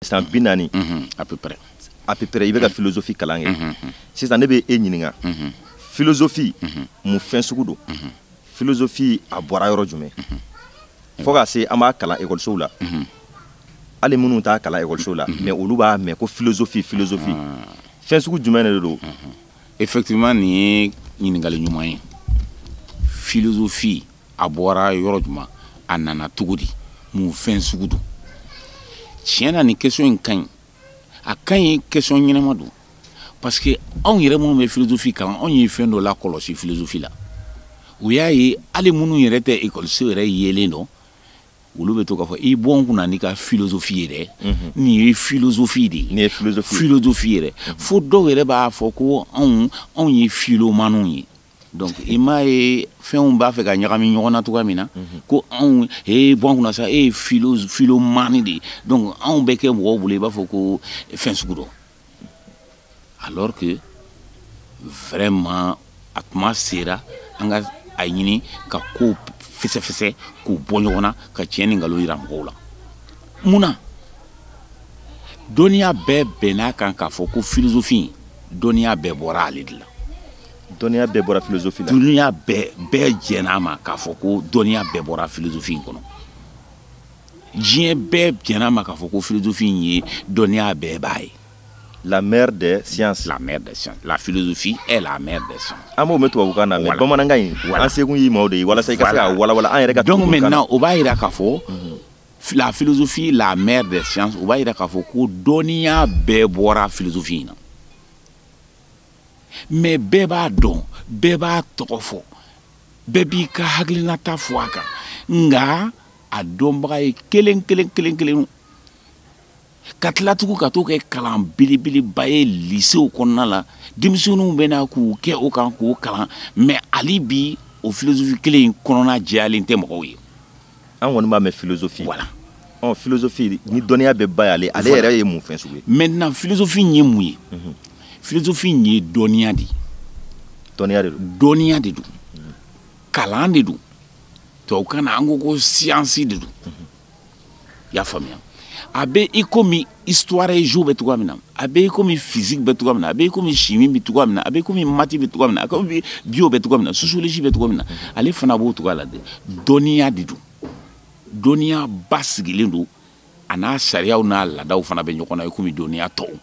San 40 à peu près. À peu près, i bɛ ka philosophie kalan kɛ. Sisan ne bɛ e ɲininka, philosophie mun fɛn sugu don? Philosophie a bɔra yɔrɔ jumɛn fo ka se an b'a kalan ekɔlisow la? Hali minnu t'a kalan ekɔlisow la, mais olu b'a mɛn ko philosophie, philosophie fɛn sugu jumɛn de don? Effectivement, nin ye ɲininkali ɲuman ye. Philosophie a bɔra yɔrɔ jumɛn, a nana cogo di, mun fɛn sugu don? Tiɲɛ na, nin question in ka ɲi, a ka ɲi, question ɲɛnama don, parce que anw yɛrɛ minnu bɛ philosophie kalan, anw ye fɛn dɔ lakɔlɔsi philosophie la. U y'a ye, hali minnu yɛrɛ tɛ ekɔliso yɛrɛ yelen dɔn, olu bɛ to k'a fɔ: i bɔ n kunna n'i ka philosophie ye dɛ, nin ye philosophie de ye. Nin ye philosophie. Philosophie yɛrɛ, fo dɔw yɛrɛ b'a fɔ ko anw ye philomaniw ye. Donc i m'a ye, fɛnw b'a fɛ ka ɲagami ɲɔgɔn na cogoya min na, ko anw, ee, bɔ an kunna sa, e ye philomane de ye. Donc anw bɛ kɛ mɔgɔw bolo i b'a fɔ ko fɛn sugu dɔ, alors que vraiment a tuma sera an ka a ɲini ka kow fɛsɛfɛsɛ k'u bɔ ɲɔgɔn na, ka tiɲɛ ni nkalon yira mɔgɔw la. Mun na? Dɔnniya bɛɛ bɛnn'a kan k'a fɔ ko philosophie, dɔnniya bɛɛ bɔra ale de la. Dɔnniya bɛɛ bɔra philosophie la. Dɔnniya bɛɛ, bɛɛ jɛn'a ma k'a fɔ ko dɔnniya bɛɛ bɔra philosophie in kɔnɔ. Diɲɛ bɛɛ jɛn'a ma k'a fɔ ko philosophie in ye dɔnniya bɛɛ b'a ye. La mère des sciences. La mère des sciences, la philosophie est la mère des sciences. An b'o mɛn tubabukan na, mais bamanankan in, an sekun y'i maaw de ye walasa i ka se k'a walawala an yɛrɛ ka. Donc maintenant, o b'a yira k'a fɔ la philosophie, la mère des sciences, o b'a yira k'a fɔ ko dɔnniya bɛɛ bɔra philosophie in na. Mais bɛɛ b'a dɔn, bɛɛ b'a tɔgɔ fɔ, bɛɛ b'i ka hakilinata fɔ a kan, nka a dɔnbaga ye kelen kelen kelen kelen. Ka tila tugun ka t'o kɛ kalan belebeleba ye lycéew kɔnɔna la, denmisɛnninw bɛ na k'u kɛ o kan k'o kalan, mais hali bi o philosophie kelen in kɔnɔna jɛyalen tɛ mɔgɔw ye. An kɔni b'a mɛn philosophie. Voilà. Ɔ, philosophie ni dɔnniya bɛ ba ye, ale yɛrɛ ye mun fɛn sugu ye? Maintenant, philosophie in ye mun ye? Philosophie in ye dɔnniya de ye. Dɔnniya de don. Dɔnniya de don, kalan de don. Tubabukan na, an ko ko science de don. I y'a faamuya? A bɛ i komi histoire ye géo bɛ cogoya min na, a bɛ i komi physique bɛ cogoya min na, a bɛ i komi chimie bɛ cogoya min na, a bɛ i komi maths bɛ cogoya min na, a bɛ komi bio bɛ cogoya min na, sociologie bɛ cogoya min na, ale fana b'o cogoya la dɛ. Dɔnniya de don, dɔnniya ba sigilen don, a n'a sariyaw n'a laadaw fana bɛ ɲɔgɔn na i komi dɔnniya tɔw.